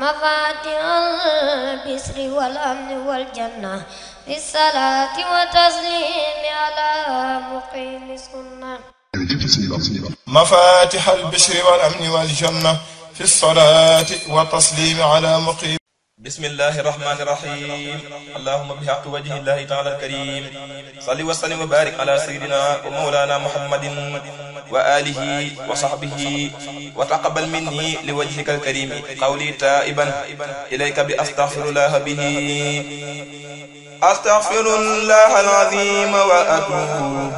مفاتيح البسر والأمن والجنة بالصلاة وتسليم على مقيم السنة. مفاتيح البشر والأمن والجنة في الصلاة وتسليم على مقيم. بسم الله الرحمن الرحيم. اللهم بحق وجه الله تعالى الكريم صل وسلم وبارك على سيدنا ومولانا محمد وآله وصحبه وتقبل مني لوجهك الكريم قولي تائبا إليك بأستغفر الله به. أستغفر الله العظيم وأتوب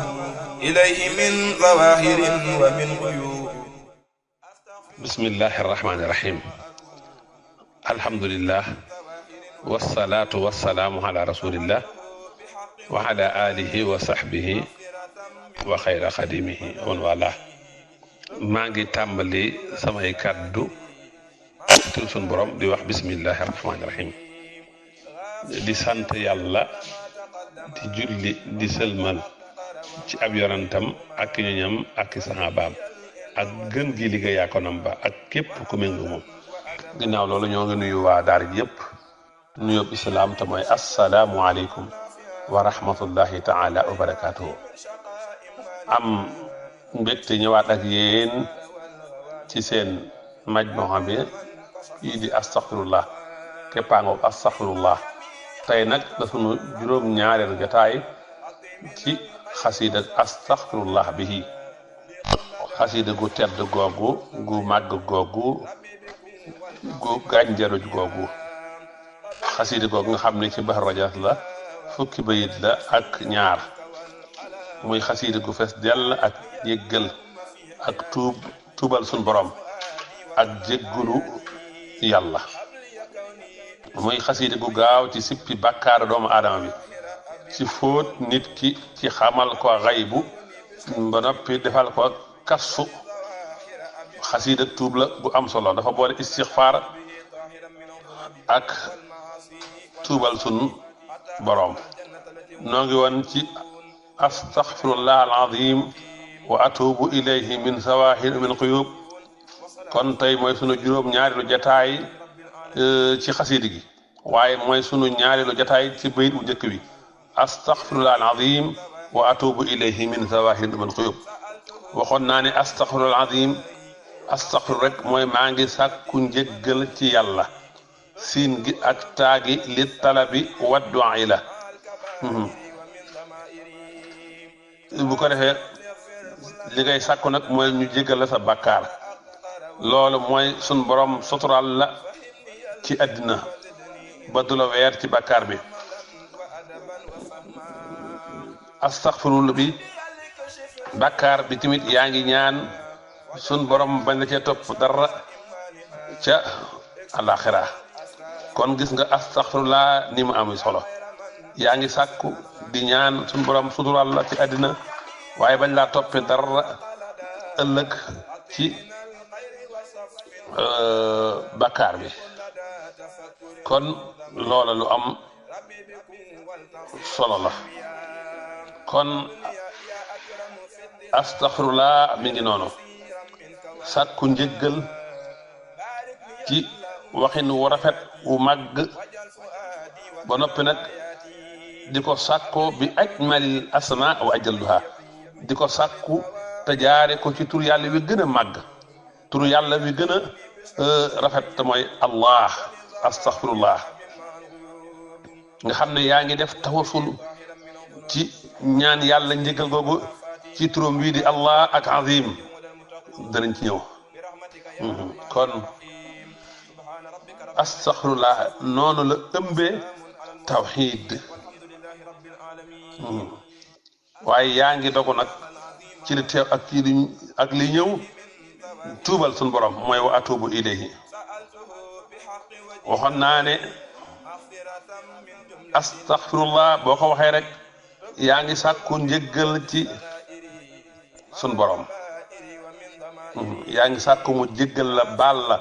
إليه من ظواهر ومن عيوب. بسم الله الرحمن الرحيم. alhamdulillah wasalaatu wasalaamu ala rasulillah wa ala alihi wa sahbihi wa xayra xadimihi wan wala. maa ngi tàmbali samay kàddu tur sun borom di wax bismillahi rahmaani rahim, di sant yàlla, di julli di sëlmal ci ab yonantam ak ñoñam ak sahabaam ak gën gi liggéeyaa konam ba ak képp ku méngu moom. ginnaaw loolu ñoo ngi nuyu waa daara ji yëpp nuyób islaam te mooy assalaamu aleykum wa rahmatullahi taala wa barakaatuhu. am mbégte ñëwaat ak yéen ci seen majmuha bi yi di astaghfirullah képpaangoo astaghfirullah. tey nag dafa nu juróom-ñaareelu jotaay ci xasiida astaghfirullah bihi, xasiida gu tedd googu gu màgg googu gu gànjaruj googu. xasiida googu nga xam ne ci Bahru Rajas la, fukki bayit la ak ñaar, muy xasiida gu fees dell ak jéggal ak tuubal suñ borom ak jéggulu yàlla. muy xasiida gu gaaw ci sippi bàkkaar doomu aadama bi, ci fóot nit ki, ci xamal ko xaybu ba noppi defal ko kasfu. xasiida tuub la bu am solo, dafa boole istixfaar ak tuubal sun boroom. noo ngi woon ci astaghfirullah alazim wa atubu ilayhi min zawahir min quyub. kon tey mooy sunu juróom-ñaareelu jataay ci xasiida gi, waaye mooy sunu ñaareelu jataay ci bayit bu njëkk bi, astaghfirullah alazim wa atubu ilayhi min zawahir min quyub. waxoon naa ne astaghfirullah alazim, astaghfir rek mooy maa ngi sàkku njëggal ci yàlla. siin gi ak taagi li talabi wa du'a la. bu ko defee li ngay sàkku nag mooy ñu jéggal la sa bàkkaar. loolu mooy sun borom suturaal la ci àddina ba du la weer ci bàkkaar bi. astaghfirullah bi bàkkaar bi tamit yaa ngi ñaan sun borom bañ la cee topp dara ca alaxira. kon gis nga astaghfirullah ni mu am solo. yaa ngi sàkku di ñaan sun borom sutural la ci àddina waaye bañ laa toppee dara ëllëg ci bàkkaar bi. kon loola lu am solo la. kon astaghfirullah mi ngi noonu, sàkku njëggal ci waxin wu rafet wu màgg ba noppi nag di ko sàkkoo bi ajmalil asma wa ajalluha, di ko sàkku te jaare ko ci tur yàlla wi gën a màgg, tur yàlla wi gën a rafet te mooy allah. astaghfirullah nga xam ne yaa ngi def tawasul ci ñaan yàlla njëggal googu ci turam wii di allah ak azim. danañ ci ñëw. kon astaghfirullah noonu la ëmbee tawxiid. waaye yaa ngi dogu nag ci li teew ak ci ak li ñëw tuubal sun borom mooy wa atubu ilayhi. waxoon naa ne astaghfirullah boo ko waxee rek yaa ngi sàkku njëggal ci sun borom. yaa ngi sàkku mu jéggal la, baal la,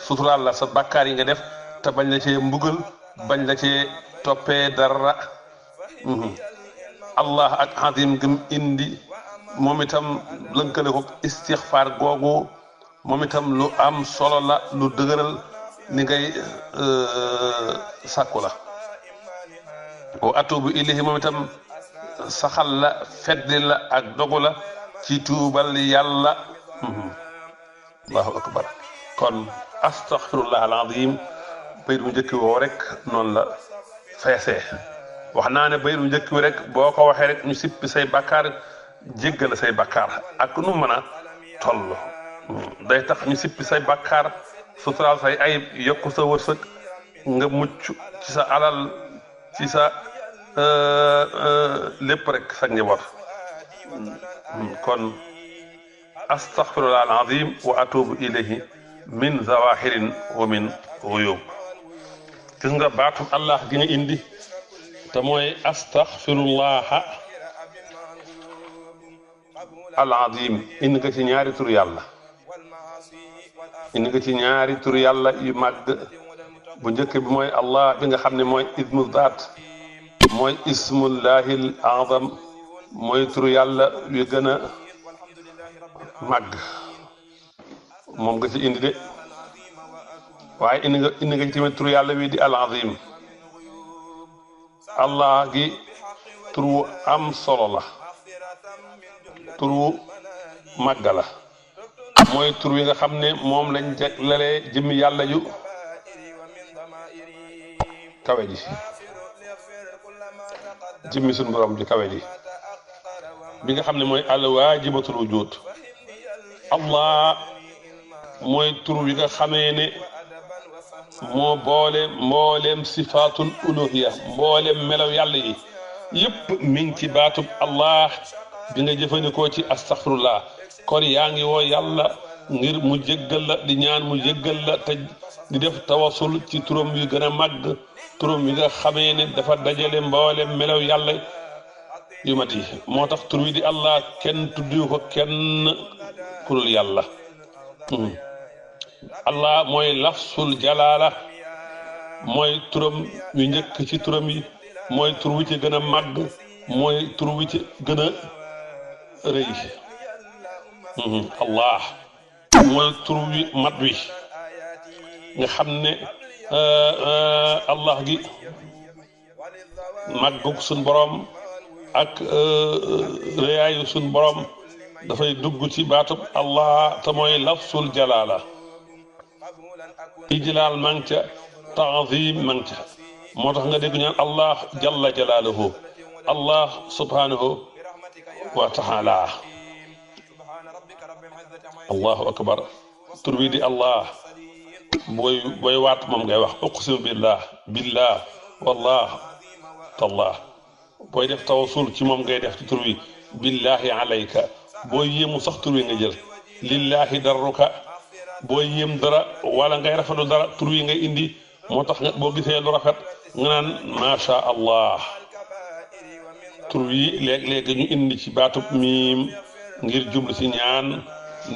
suturaal la sa bakkaar yi nga def te bañ la cee mbugal, bañ la cee toppee dara. allah ak azim gëm indi moom itam lënkale ko istixfaar googu moom itam lu am solo la, lu dëgëral ni ngay sàkku la wa atubu ilayhi moom itam saxal la feddi la ak dogu la ci tuubal yàlla allahu akbar kon astaghfirullah alazim bayit bu njëkk woo rek noonu la feesee wax naa ne bayit bu njëkk wi rek boo ko waxee rek ñu sippi say bakkaar jéggal say bakkaar ak nu mën a toll day tax ñu sippi say bakkaar suturaal say ayib yokku sa wërsëg nga mucc ci sa alal ci sa lépp rek sa njaboot kon astaghfirullah alazim wa atubu ilayhi min zawahirin wa min ghuyub gis nga baatu allah gi nga indi te mooy astaghfirullah alazim indi nga ci ñaari tur yàlla indi nga ci ñaari tur yàlla yu màgg bu njëkk bi mooy allah bi nga xam ne mooy ismu zaat mooy ismullahil azam mooy tur yàlla yu gën a màgg moom nga ci indi de waaye indi nga ci tamit tur yàlla wi di al azim allah gi tur wu am solo la tur wu màgg la mooy tur wi nga xam ne moom lañ jaglelee jëmmi yàlla yu kawe ji jëmmi suñu borom ji kawe ji bi nga xam ne mooy al waajibatul wujud allah mooy tur wi nga xamee ne moo boole mbooleem sifaatul uluhiya mbooleem melaw yàlla yi yëpp mi ngi ci baatub allah bi nga jëfandikoo ci astaghfirullah kon yaa ngi woo yàlla ngir mu jéggal la di ñaan mu jéggal la te di def tawasul ci turam yu gën a màgg turam yi nga xamee ne dafa dajale mbooleem melaw yàlla yu mat yi moo tax tur wi di allah kenn tuddu ko kenn kurul yàlla allah mooy lafsul jalaala mooy turam yu njëkk ci turam yi mooy tur wi ci gën a màgg mooy tur wi ci gën a rëy allah mooy tur wi mat wi nga xam ne allah gi màggug suñ borom ak rëyaayu suñ borom dafay dugg ci baatub allah te mooy lafsul jalaala ijlaal mang ca taazim mang ca moo tax nga dégg ñaan allah jalla jalaaluhu allah subhanahu wa taala allahu akbar tur wi di allah booy waat moom ngay wax uqsimu billah wallah tallah booy def tawasul ci moom ngay def ci tur wi billahi alayka booy yéemu sax tur wi nga jël lillahi darruka booy yéem dara wala ngay rafetlu dara tur wi ngay indi moo tax nga boo gisee lu rafet nga naan macha allah tur wi léeg-léeg ñu indi ci baatub miim ngir jublu ci ñaan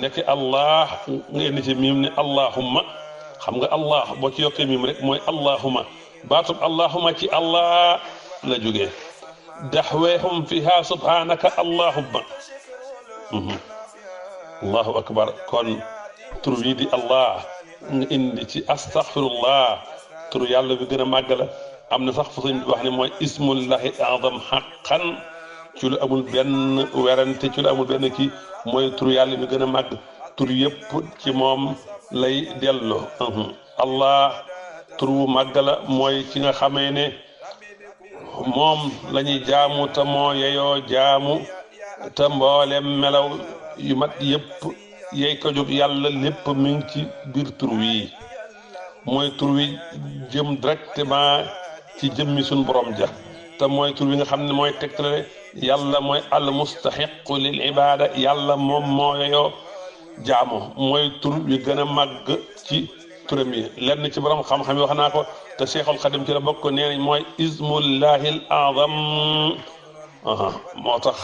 nekk allah nga indi ci miim ne allahumma xam nga allah boo ci yokkee miim rek mooy allahumma baatub allahumma ci allah la jógee daxweehum fiha subhanaka allahumma allahu akbar kon tur wi di allah nga indi ci astaghfirullah tur yàlla bi gën a màgg la am na sax fa sëñ bi wax ne mooy ismullahi azam xaqan ci lu amul benn werante ci lu amul benn kii mooy tur yàlla bi gën a màgg tur yëpp ci moom lay delloo allah tur wu màgg la mooy ki nga xamee ne moom la ñuy jaamu te moo yeyoo jaamu te mboolem melaw yu mat yëpp yey ko jóg yàlla lépp mi ngi ci biir tur wi mooy tur wi jëm directement ci jëmmi suñ borom ja te mooy tur wi nga xam ne mooy tegtale yàlla mooy al mustaxiqu lil ibada yàlla moom moo yeyoo jaamu mooy tur wi gën a màgg ci turam yi lenn ci borom xam-xam yi wax naa ko te Cheikhul Xadim ci la bokk nee nañ mooy ismullahil azam moo tax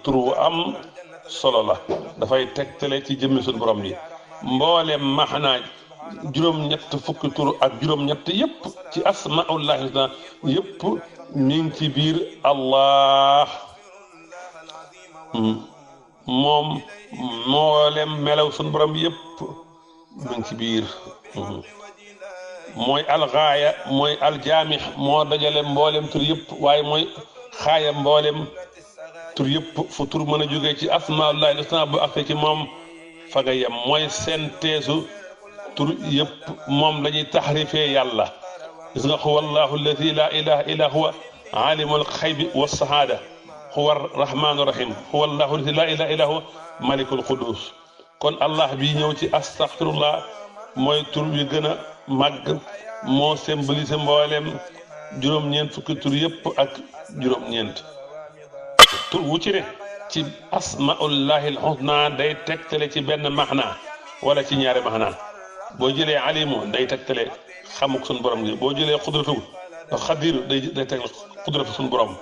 tur wu am solo la dafay tegtale ci jëmmi suñu borom yi mboolem maxnaa juróom-ñett fukki tur ak juróom-ñett yëpp ci asmaullahi husna yëpp mi ngi ci biir allah moom mboolem melaw suñu borom yëpp mi ngi ci biir mooy algaaya mooy aljaamix moo dajale mboolem tur yëpp waaye mooy xaaya mboolem tur yëpp fu tur mën a jógee ci asmaullahi husna bu ak ci moom fa nga yem mooy synthèse tur yëpp moom lañuy taxrifee yàlla gis nga huwa allahu alladi la ilaha illa huwa alimul xaybi wa sahaada huwa rahmaanu rahim huwa allahu alladi la ilaha illa huwa malikul qudus kon allah bi ñëw ci astaghfirullah mooy tur wi gën a màgg moo symbolisé mboolem juróom-ñeent fukki tur yëpp ak juróom-ñeent tur wu ci ne ci asmaullahi alhusna day tegtale ci benn maxna wala ci ñaari maxna boo jëlee alimu day tegtale xamuk suñu borom gi boo jëlee xudratu xadiru day tegtale xudratu suñu borom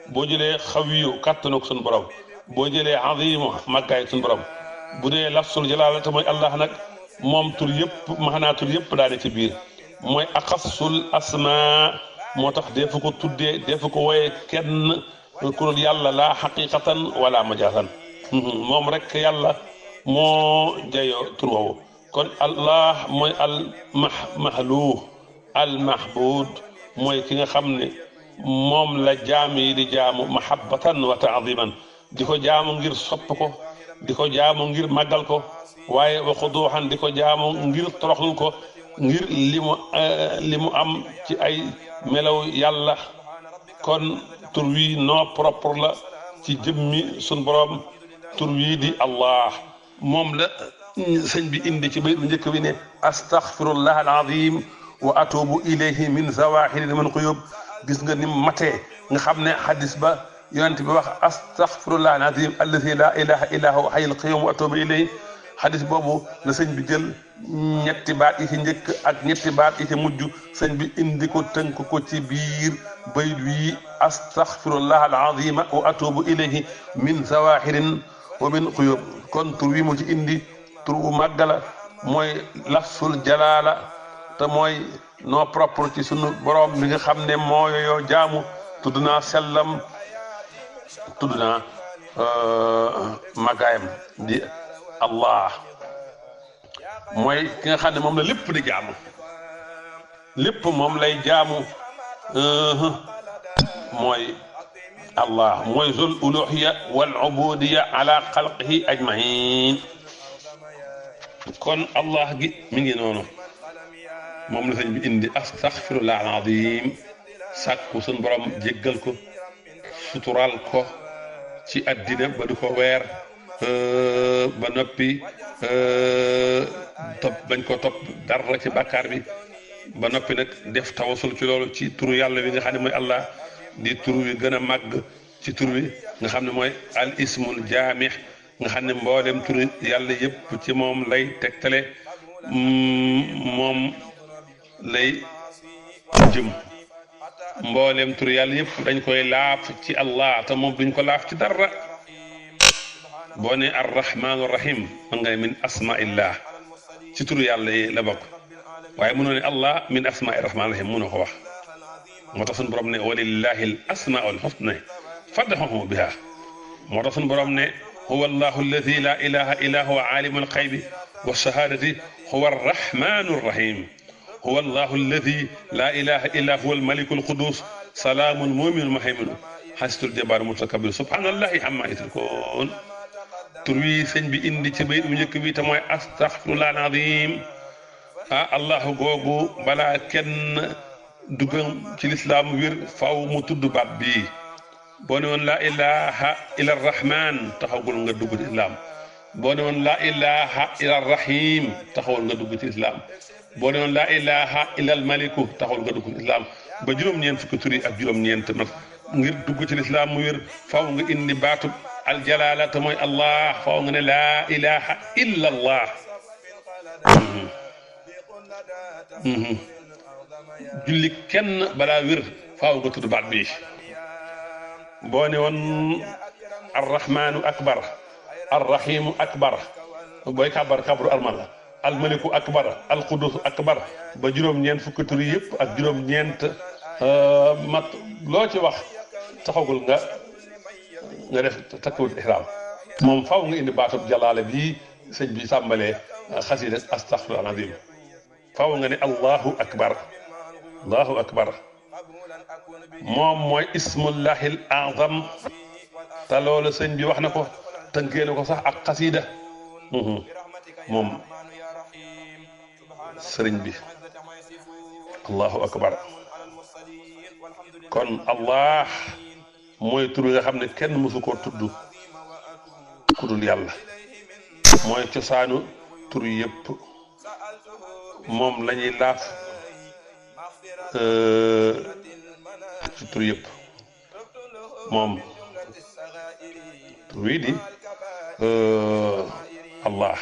boo jëlee xawiyu kàttanuk suñu borom boo jëlee azimu màggaay suñu borom bu dee lafsul jalaala te mooy allah nag moom tur yëpp maxnaa tur yëpp daane ci biir mooy axassul asma moo tax defu ko tuddee defu ko wooyee kenn ku dul yàlla laa xaqiqatan wala majaasan moom rek yàlla moo jayoo tur woowu kon allah mooy al mahluh al mahbud mooy ki nga xam ne moom la jaam yi di jaamu mahabbatan wa taadiman di ko jaamu ngir sopp ko di ko jaamu ngir màggal ko waaye wa xuduuxan di ko jaamu ngir toroxlul ko ngir li mu am ci ay melaw yàlla kon tur wi noo propre la ci jëmmi sun borom tur wi di allah moom la sëñ bi indi ci bayit bu njëkk bi ne astaghfirullah alazim wa atubu ilayhi min zawahiri min quyub gis nga ni matee nga xam ne hadis ba yonent bi wax astaghfirullah alazim alladi la ilaha illa huwa hayyul qayyum wa atubu ilayhi hadis boobu la sëñ bi jël ñetti baat yi ci njëkk ak ñetti baat yi ci mujj sëñ bi indi ko tënk ko ci biir bayit wi astaghfirullah alazima wa atubu ilayhi min zawahirin wa min quyub kon tur wi mu ci indi tur bu màgg la mooy lafsul jalaala te mooy noo propre ci sunu borom mi nga xam ne moo yooyoo jaamu tudd naa sellam tudd naa màggaayam di allah mooy ki nga xam ne moom la lépp di jaamu lépp moom lay jaamu mooy allah mooy zul uluhiya wal ubudiya ala xalqihi ajmain kon allah gi mi ngi noonu moom la sëñ bi indi astaghfirullah alazim sàkku suñ borom jéggal ko sutural ko ci addina ba du ko weer ba noppi topp bañ ko topp dara ci bàkkaar bi ba noppi nag def tawasul ci loolu ci turu yàlla bi nga xam ne mooy allah di tur wi gën a màgg ci tur wi nga xam ne mooy al ismul jaamix nga xam ne mboolem tur yàlla yëpp ci moom lay tegtale moom lay jëm mboolem tur yàlla yëpp dañ koy laaf ci allah te moom duñ ko laaf ci dara boo ne arrahmaanu rahim man nga min asmaillah ci tur yàlla yi la bokk waaye mënoo ne allah min asmaai rahmaan rahim mënoo ko wax moo tax suñu borom ne walillahi al asmaul husna fad'uhu biha moo tax suñu borom ne huwa allahu alladi la ilaha illa huwa alimu alxaybi wa shahadati huwa arrahmanu arrahim huwa allahu alladi la ilaha illa huwa almaliku alqudus salaamun mu'minun muhayminun xasitul jabbaar mutakabir subhanallahi amma yushrikun tur wi sëñ bi indi ci bayit bu njëkk bi te mooy astaghfirullah alazim allahu googu balaa kenn duggam ci lislaam wér faw mu tudd baat bii boo ne woon laa ilaha illa rahman taxawul nga dugg ci islam boo ne woon laa ilaha illa rahim taxawul nga dugg ci islam boo ne woon laa ilaha illa maliku taxawul nga dugg ci islam ba juróom-ñeent fukki tur yi ak juróom-ñeent nag ngir dugg ci lislaam mu wér faw nga indi baatu aljalaala te mooy allah faw nga ne laa ilaha illa allah julli kenn balaa wér faaw nga tudd baat bi boo ne woon arrahmaanu akbar arrahimu akbar booy kabru armal almaliku akbar alqudusu akbar ba juróom-ñeent fukki tur yëpp ak juróom-ñeent mat loo ci wax taxagul nga def takbiratul ihram moom faaw nga indi baatub jalaale bii sëñ bi sàmbalee xasida astaghfirullah alazim faw nga ne allahu akbar. allahu akbar moom mooy ismullahil azam te loolu sëñ bi wax na ko tënkee na ko sax ak xasiida moom sëriñ bi allahu akbar. kon allah mooy tur nga xam ne kenn mësu koo tudd ku dul yàlla mooy cosaanu tur yëpp moom la ñuy laaf ci tur yëpp moom tur wii di allah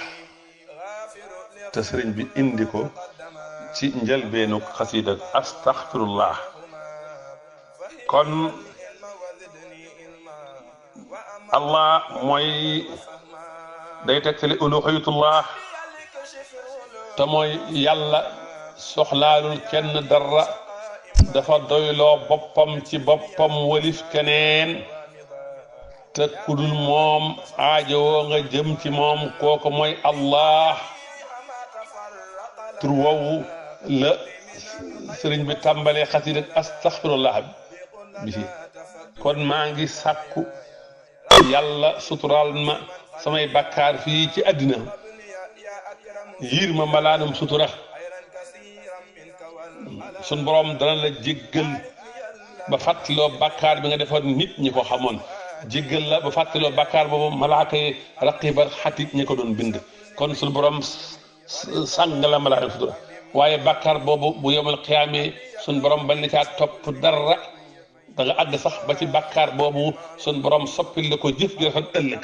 te sëriñ bi indi ko ci njëlbeenu xasiida astaxfirullah. kon allah mooy day tegtale uluhiyatullah te mooy yàlla soxlaalul kenn dara dafa doyloo boppam ci boppam walif keneen te kudul moom aajowoo nga jëm ci moom kooku mooy allah. tur woowu la sëriñ bi tàmbalee xasida astaxfirullah bi fi kon maa ngi sàkku yàlla suturaal ma samay bakkaar fii ci àddina yiir ma mbalaanum sutura sun borom dana la jéggal ba fàttaloo bakkaar bi nga defoon nit ñi ko xamoon jéggal la ba fàttaloo bakkaar boobu malaaka yi raqiba xatit ñi ko doon bind kon sun borom sàng la mbalaanum sutura waaye bakkaar boobu bu yomal xiyaamee sun borom bañ na caa topp dara da nga àgg sax ba ci bakkaar boobu sun borom soppil la ko jëf gi rafet ëllëg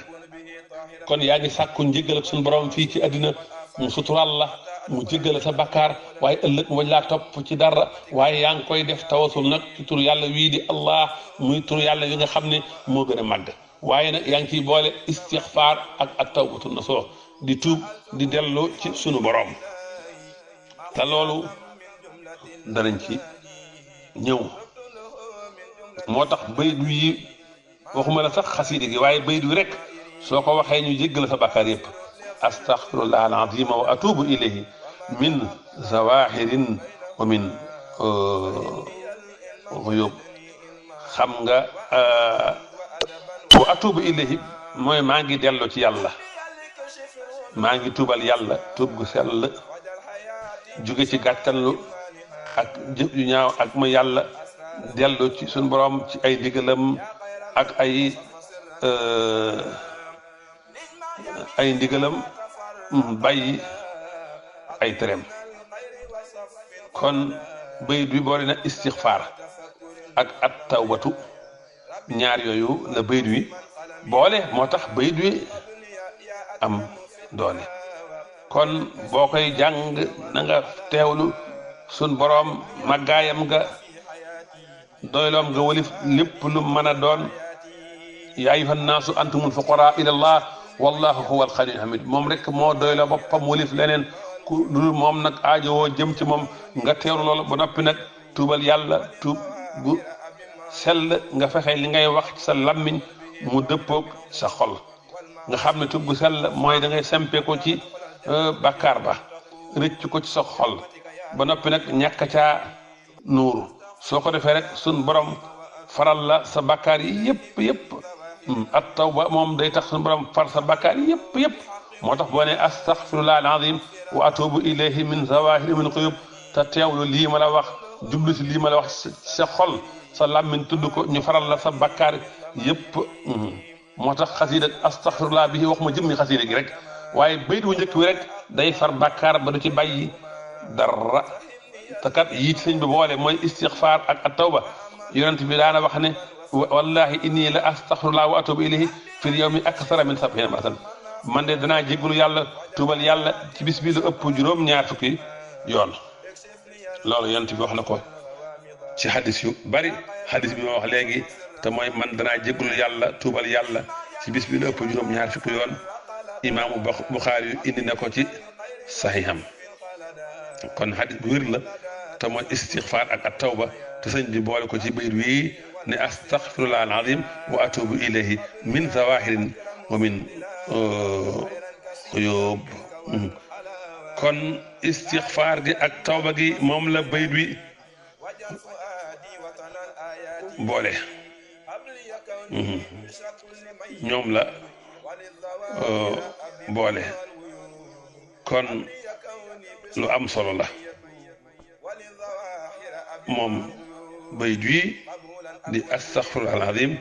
kon yaa ngi sàkku njéggal ak sun borom fii ci àddina mu suturaal la mu jéggal sa bakkaar waaye ëllëg mu bañ laa topp ci dara waaye yaa ngi koy def tawasul nag ci tur yàlla wii di allah muy tur yàlla yi nga xam ne moo gën a màgg waaye nag yaa ngi ciy boole istixfaar ak tawbatu nasuux di tuub di dellu ci sunu borom te loolu danañ ci ñëw moo tax baydu yi waxuma la sax xasiida gi waaye baydu rek soo ko waxee ñu jéggal sa bakkaar yëpp astaghfirullah alazima wa atubu ilayhi min zawahirin wa min uyub xam nga wa atubu ilayhi mooy maa ngi dellu ci yàlla maa ngi tuubal yàlla tuub gu sell jóge ci gàttanlu ak jëf yu ñaaw ak ma yàlla dellu ci suñu borom ci ay digalam ak ay ndigalam bàyyi ay tereem kon bayit bi boole na istixfaar ak at tawbatu ñaar yooyu la bayit wi boole moo tax bayit wi am doole kon boo koy jàng na nga teewlu sun boroom màggaayam nga doyloom nga walif lépp lu mën a doon yaa ayyuhan naasu antumul fuqaraa ilallah wallahu huwal ganiyyul hamiid moom rek moo doyloo boppam walif leneen ku dul moom nag aajowoo jëm ci moom nga teewlu loolu ba noppi nag tuubal yàlla tuub bu sell nga fexe li ngay wax ci sa lammiñ mu dëppoog sa xol nga xam ne tuub bu sell mooy da ngay sempe ko ci bakkaar ba rëcc ko ci sa xol ba noppi nag ñàkk caa nuuru soo ko defee rek sun borom faral la sa bakkaar yi yëpp at tawba moom day tax sun borom far sa bakkaar yi yëpp moo tax boo ne astaghfirullah alazim wa atubu ilayhi min zawahiri min quyub te teewlu lii ma la wax jublu si lii ma la wax sa xol sa làmmiñ tudd ko ñu faral la sa bakkaar yëpp moo tax xasiida astaghfirullah bi wax ma jëmmi xasiida gi rek waaye bayit wu njëkk wi rek day far bakkaar ba du ci bàyyi dara te kat yiit sëñ bi boole mooy istixfaar ak at tawba yonent bi daana wax ne wallahi inni la astaghfirullah wa atubu ilayhi fil yawmi akthara min 70 maratan man de danaa jéggalu yàlla tuubal yàlla ci bis bi lu ëpp juróom-ñaar fukki yoon loolu yonent bi wax na ko ci xadis yu bari xadis bi ma wax léegi te mooy man danaa jéggalu yàlla tuubal yàlla ci bis bi lu ëpp juróom-ñaar fukki yoon imaamu Buxaari yu indi na ko ci saxiixam kon xadis bu wér la te mooy istixfaar ak at tawba te sëñ bi boole ko ci bayit wii ne astaghfirullah alazim wa atubu ilayhi min zawahirin wa min uyub kon istixfaar gi ak tawba gi moom la bayt wi boole ñoom la boole kon lu am solo la moom bayt wi di astaghfirullah al-azim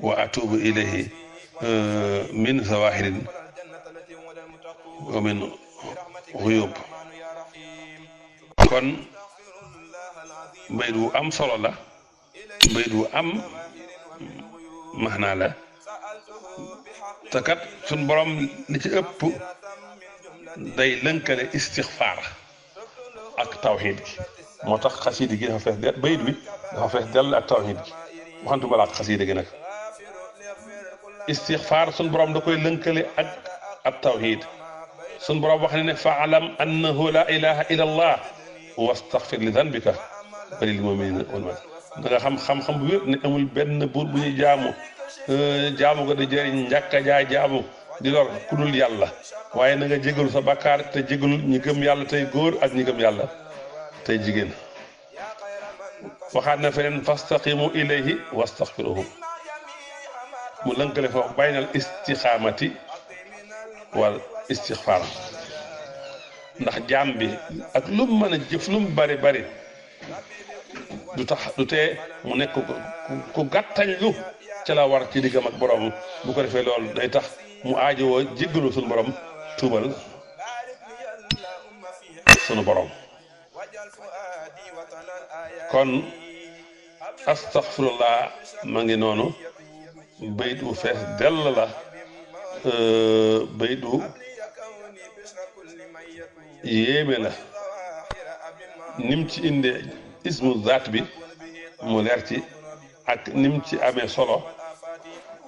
wa atubu ilayhi min zawahirin wa min ghuyub kon bayt wu am solo la bayt wu am maanaa la te kat suñ borom li ci ëpp day lënkale istixfaar ak tawxiid gi moo tax xasiida gi dafa fees del bayit bi dafa fees dell ak tawxiid gi waxantu balaa xasiida gi nag istixfaar suñ borom da koy lënkale ak tawxiid suñ borom wax ne fa'lam annahu la ilaha illa allah wastaghfir li danbika wa lil mu'minina wal mu'minat da nga xam-xam bu wér ne amul benn buur bu ñuy jaamu ko di jëriñ njàkka jaay jaamu di lor ku dul yàlla waaye na nga jégalu sa bakkaar te jégalul ñi gëm yàlla tey góor ak ñi gëm yàlla tey jigéen waxaat na feneen fastaqimu ilayhi wastaghfiruhu mu lënkale foofu baynal istixaamati wal istixfaar ndax jaam bi ak lu mu mën a jëf lu mu bari bari du tee mu nekk ku gàttañ lu ca la war ci diggam ak borom bu ko defee loolu day tax mu aajowoo jéggalu sunu borom tuubal sunu borom kon astaghfirullah ma ngi noonu bayit wu fees dell la bayit wu yéeme la nim ci indee ismu zaat bi mu leer ci ak nim ci amee solo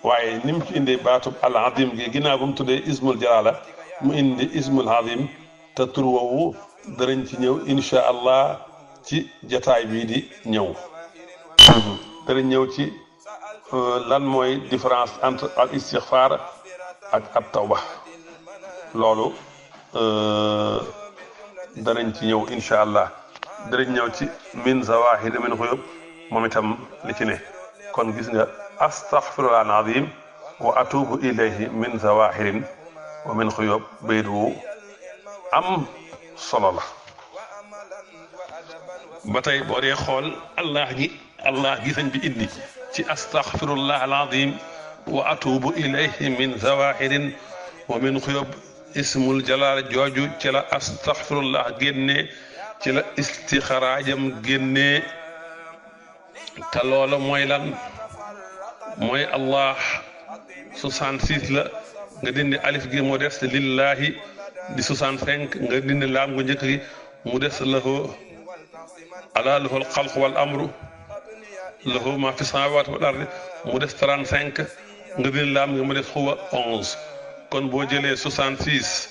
waaye nim ci indee baatub al azim gi ginnaaw bu mu tuddee ismul jalaala mu indi ismul azim te tur woowu danañ ci ñëw insha allah ci jataay bii di ñëw danañ ñëw ci lan mooy différence entre al istixfaar ak at tawba loolu danañ ci ñëw insha allah danañ ñëw ci min zawahir min xuyub moom itam li ci ne kon gis nga astaghfirullah al-azim wa atubu ilayhi min zawahirin wa min xuyub bayt wu am solo la ba tey boo dee xool allah gi sëñ bi indi ci astaghfirullah al-azim wa atubu ilayhi min zawahirin wa min xuyub ismul jalaal jooju ci la astaghfirullah génnee ci la istixraajam génnee te loola mooy lan mooy allah 66 la nga dindi alif gi mu des lillahi di 65 nga dindi laam gu njëkk gi mu des lahu ala lahu alxalq wal amru lahu ma fi samawati wal ardi mu des 35 nga dindi laam gi mu des huwa 11 kon boo jëlee 66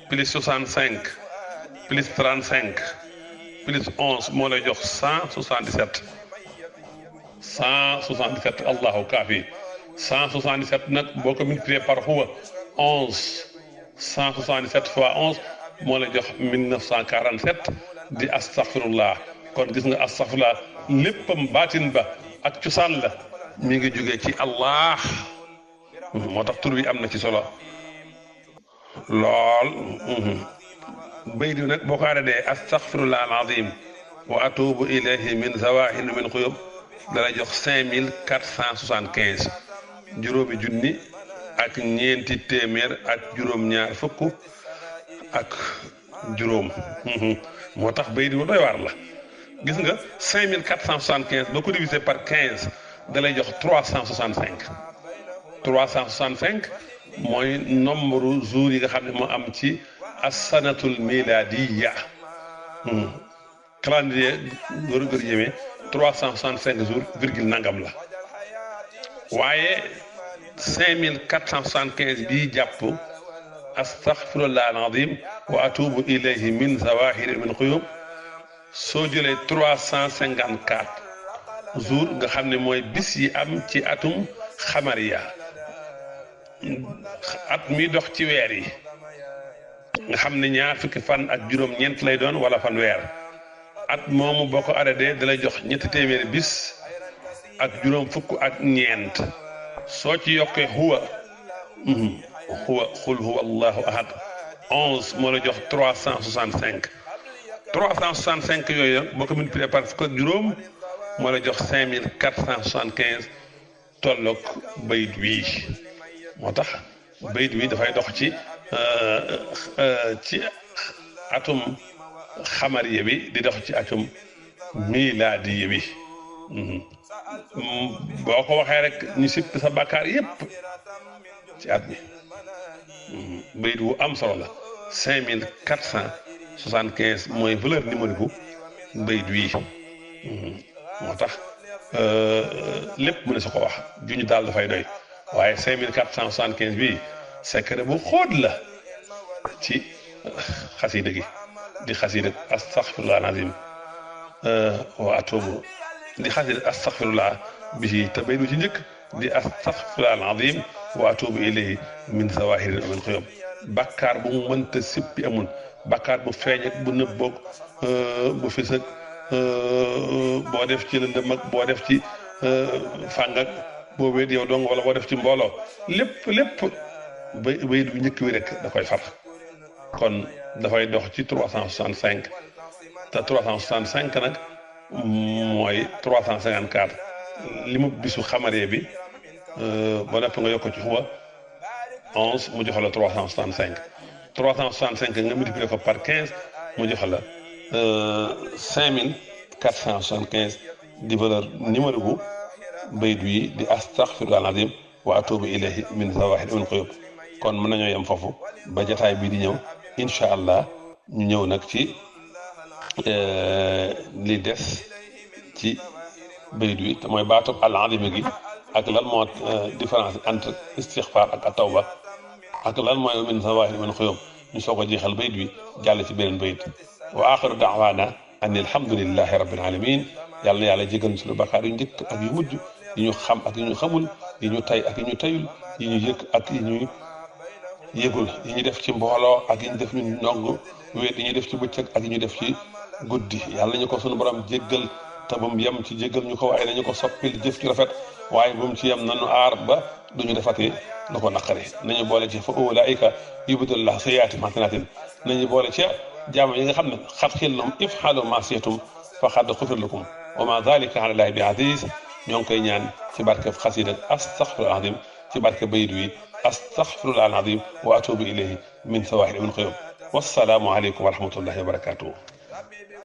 plus 65 plus 35 plus 11 moo lay jox 177 allahu kaafi 177 nag boo ko multiplié par huwa 11 177 fois 11 moo lay jox 1947 di astaghfirullah kon gis nga astaghfirullah léppam baatin ba ak cosaan la mi ngi jógee ci allah moo tax tur bi am na ci solo lool bayt bi nag boo ko arrêté astaghfirullah al-azim wa atubu ilayhi min zawahir min xuyub dala jox 5475 juróomi junni ak ñeenti téeméer ak juróom-ñaar fukk ak juróom moo tax bayt bi doy waar la gis nga 5475 boo ko divisé par 15 dalay jox 365 mooy nombre jours yi nga xam ne moo am ci as-sanatul miladiya calendrier góor jëmee 365 jours virgule nangam la waaye 5475 bii jàpp astaghfirullah al-azim wa atubu ilayhi min zawahir min xuyub soo jëlee 354 jours nga xam ne mooy bis yi am ci atum xamariya at mi dox ci weer yi nga xam ne ñaar fukki fan ak juróom-ñeent lay doon wala fan weer at moomu boo ko arrêté da lay jox ñetti téeméeri bis ak juróom fukk ak ñeent soo ci yokkee huwa xul huwa allahu ahad 11 moo la jox 365 yooyu boo ko multiplié par fukk ak juróom moo la jox 5475 tolloog bayit wii moo tax bayit wi dafay dox ci atum xamariye bi di dox ci atum milaadiye bi boo ko waxee rek ñu sipp sa bàkkaar yépp ci at bi bayit wu am solo la 5475 mooy valeur numérique bayit wii moo tax lépp mën na su ko wax juñu daal dafay doy waaye 5475 bii secret bu xóot la ci xasida gi di xasida astaghfirullah alazim wa atubu di xasida astaghfirullah bi te bayit wu ci njëkk di astaghfirullah alazim wa atubu ilayhi min zawahirin wa min xuyub bàkkaar bu mu mënta sippi amul bàkkaar bu feeñ ak bu nëbboog bu fis ak boo def ci lëndëm ak boo def ci fàng ak boo wéet yow dong wala boo def ci mbooloo lépp bayit bu njëkk wi rek da koy far kon dafay dox ci 365 te 365 nag mooy 354 li mu bisu xamaree bi ba nopp nga yokk ci xuwa 11 mu jox la 365 nga multiplier ko par 15 mu jox la 5475 di valeur numéro bu bayit wi di astaghfirullah alazim wa atubu ilayhi min zawahir min xuyub kon mën nañoo yem foofu ba jotaay bii di ñëw incha allah ñu ñëw nag ci li des ci bayit wi te mooy baatub al-azim gi ak lan moo différence entre istixfaar ak tawba ak lan mooy min zawahir min xuyub ñu soog a jeexal bayit wi jàll ci beneen bayit wa axiru daawaana an alhamdulillahi rabbil alamin yàlla na yàlla jégal suñu bakkaar yu njëkk ak yu mujj yi ñu xam ak yi ñu xamul yi ñu tay ak yi ñu tayul yi ñu yëg ak yi ñu yëgul yi ñu def ci mbooloo ak yi ñu def ñu nong wéet yi ñu def ci bëccëg ak yi ñu def ci guddi yàlla ñu ko suñu borom jéggal te ba mu yem ci jéggal ñu ko waaye nañu ko soppil jëf ci rafet waaye bu mu ci yem nañu aar ba duñu defati lu ko naqari nañu boole ci fa ulaika yubdillah sayyi'aati hasanatin nañu boole ci jaam yi nga xam ne xat xillum ifxalu ma siyatum fa xad xufir lakum wa ma dalika ala llahi bi aziz ñoo ngi koy ñaan ci barke xasida astaghfirullah azim ci barke bayit wi astaghfirullah azim wa atubu ilayhi min sawahir min xuyub wassalaamu aleykum wa rahmatullahi wa barakatuh